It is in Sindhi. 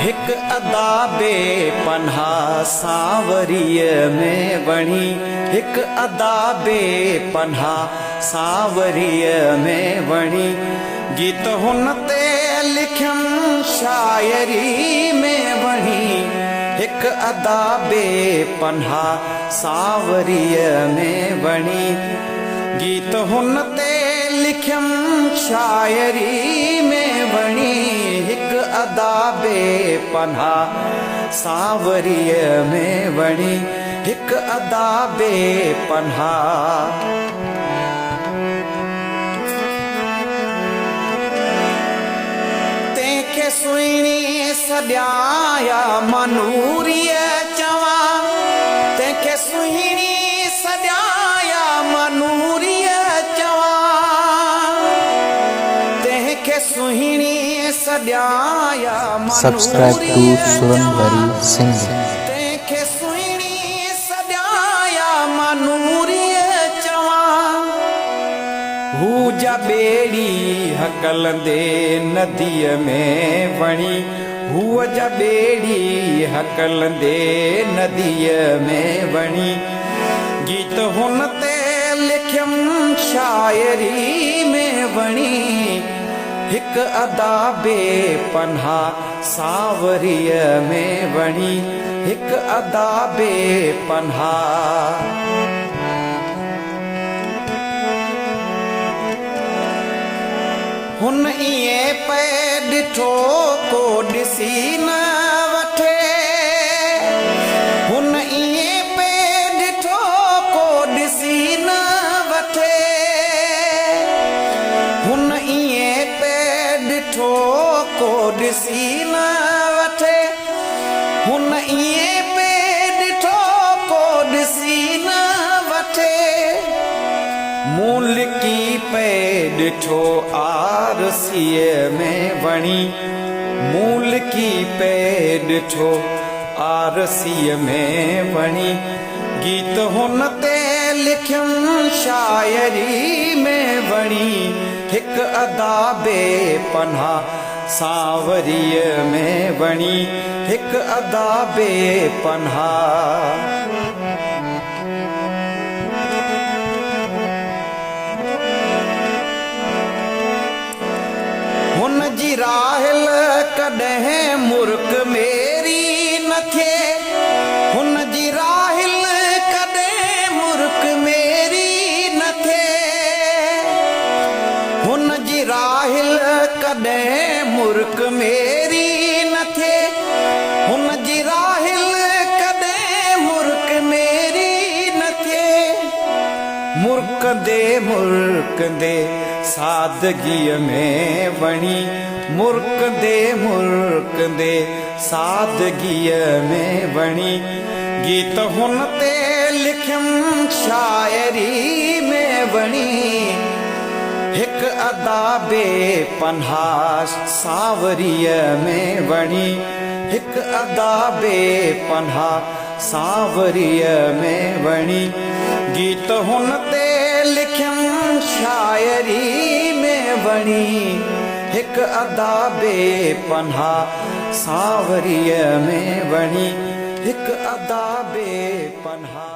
هڪ ادا بي پناهه سانوريء ۾ وڻي، هڪ ادا بي پناهه سانوريء ۾ وڻي، گيت هن تي لکيم شاعري ۾ وڻي، هڪ ادا بي پناهه سانوريء ۾ وڻي، گيت هن تي لکيم شاعري ۾ وڻي، هڪ ادا بي پناهه سانوريء ۾ وڻي، هڪ ادا بي پناهه. تنهن کي سهڻي سڏيان يا مان نوريء چوان، تنهن کي سهڻي سڏيان يا مان نوريء چوان، تنهن کي سهڻي سڏيان يا مان Subscribe to نوريء سرن چوان، ڀري سنڌ. تنهن کي سهڻي سڏيان يا مان نوريء چوان، هو جا ٻيڙي هڪلندي نديء ۾ وڻي، هوء جا ٻيڙي هڪلندي نديء ۾ وڻي، گيت هن تي لکيم شاعري ۾ وڻي، هڪ ادا بي پناهه سانوريء ۾ وڻي، هڪ ادا بي پناهه. هن ائين پئي ڏٺو ڪو ڏسي نه وٺي. هن ائين پئي ڏٺو ڪو ڏسي نه وٺي. هن ائين پئي ڏٺو ڪو ڏسي نه وٺي. هن ائين پئي ڏٺو ڪو ڏسي نه وٺي. مون لڪي پئي ڏٺو آرسيء ۾ وڻي، مون لڪي پئي ڏٺو آرسيء ۾ وڻي، گيت هن تي لکيم شاعري ۾ وڻي، هڪ ادا بي پناهه سانوريء ۾ وڻي، هڪ ادا بي پناهه. هن جي راحل ڪڏهن مرڪ ميري نه ٿئي، هن جي راحل ڪڏهن مرڪ ميري نه ٿئي، هن جي راحل ڪڏهن مرڪ ميري نه ٿئي، هن جي راحل ڪڏهن مرڪ ميري نه ٿئي. مرڪندي مرڪندي سادگيء ۾ وڻي، مرڪندي مرڪندي سادگيء ۾ وڻي، گيت هن تي لکيم شاعري ۾ وڻي، هڪ ادا بي پناهه سانوريء ۾ وڻي، هڪ ادا بي پناهه سانوريء ۾ وڻي، گيت هن تي لکيم شاعري ۾ وڻي، هڪ ادا بي پناهه سانوريء ۾ وڻي، هڪ ادا بي پناهه.